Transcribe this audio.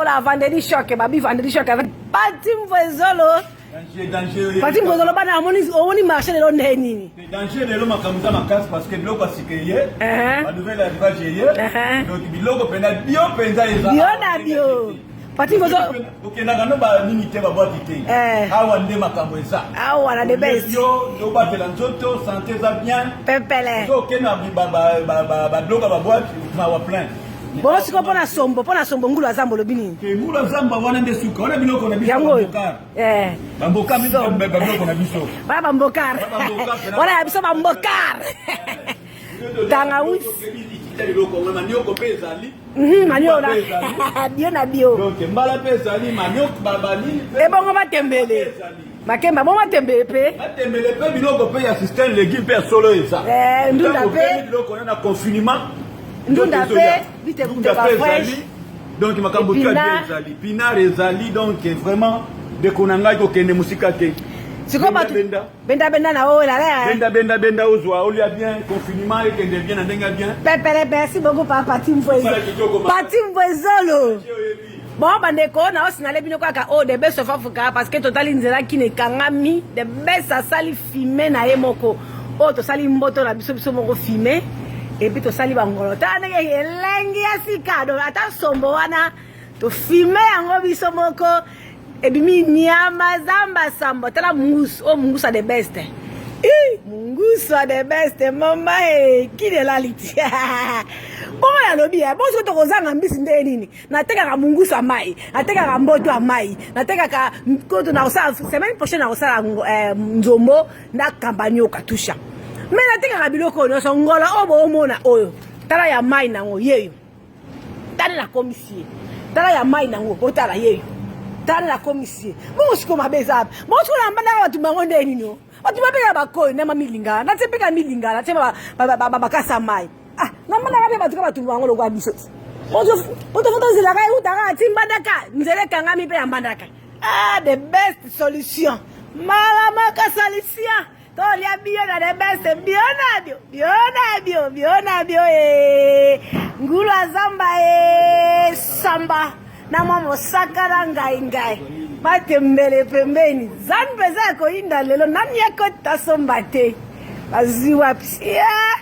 Ola vendredi choc, babi vendredi choc avec Pati Mvwezolo. Danger, danger. Pati Mvwezolo bana amoni omoni marché lelo nde nini? Danger lelo makambo eza makasi parce que biloko ya sika eye. Uh-huh. Ba nouvelle arrivage eye. Uh-huh. Donc biloko pena bio penza eza. Bio na bio. Pati Mvwezolo okendaka no ba nini te ba boîte te. Eh. Awa nde makambo eza. Awa na the best. Bio obatela nzoto santé eza bien. Pepele. So okenda ba ba ba ba biloko ya ba boîte mawa plein. Bongo sikoyo mpo na sombo, mpo na sombo ngulu ya zamba olobi nini? Te ngulu ya zamba wana nde suka, wana biloko na biso. Yango oyo. Eh. Bamboka biloko na biso. Wana bambokar. Wana ya biso bambokar. Tangawisi. Manioko mpe ezali. Mhm, maniola. Bio na bio. Donc mbala mpe ezali manioko banini. Ebongo matembele. Makemba bongo matembele mpe. Matembele mpe biloko mpe ya système légume mpe ya solo eza. Eh, ndunda mpe. Biloko na confinement. Ndunda pe bitekuta ba fresh. Donc makambo tu ezali pinard ezali donc vraiment ndeko na ngai kokende mosika te. Sikoyo bato benda benda na oyo lala. Benda benda benda ozwa olia bien confinement ekende bien na ndenge bien. Pepele merci beaucoup papa Pati Mvwezo. Pati Mvwezolo. Bon bandeko na osinale bino kaka oyo oh, the best of Africa parce que totali nzela kini ekangami the best asali fume na ye moko oyo oh, tosali mboto na biso biso moko fume epuis tosali bangolo tala ndenge elengi ya sika donc ata sombo wana tofume yango biso moko ebimi nyama zamba sambo tala mungusu oyo oh, mungusu ya the best mungusu ya the best mama e kini elali ti bongo nalobi eh, bongo soki tokozanga mbisi ndenge nini natekaka mungusu ya mai natekaka mboto ya mai natekaka koto nakosala semaine prochaine nakosala eh, nzombo na kampani oyo katusha me natekaka biloko oyo nyonso ngola oyo boomona oyo tala ya mai nango yeyo tala nakomisi ye tala ya mai nango botala yeyo tala nakomisi ye bongo sikoyo mabe eza wapi bongo sikoyo na mbandaka bato bango nde nini o bato babengaka bakoyo na mamilinga natie mpe ka milinga natie bakasa mai ah namonaka mpe bato ka batumba yango lokola biso ti potofoto nzelaka eutaka ti mbandaka nzela ekangami mpe ya mbandaka ah the best solution malamaka solution tolia bio na the best bio na bio bio na bio bio na bio e ngulu azamba e samba na mwa mosaka na ngai ngai matembele pembeni zanu mpenza ya koyinda lelo nani akota somba te bazwi wapi yeah.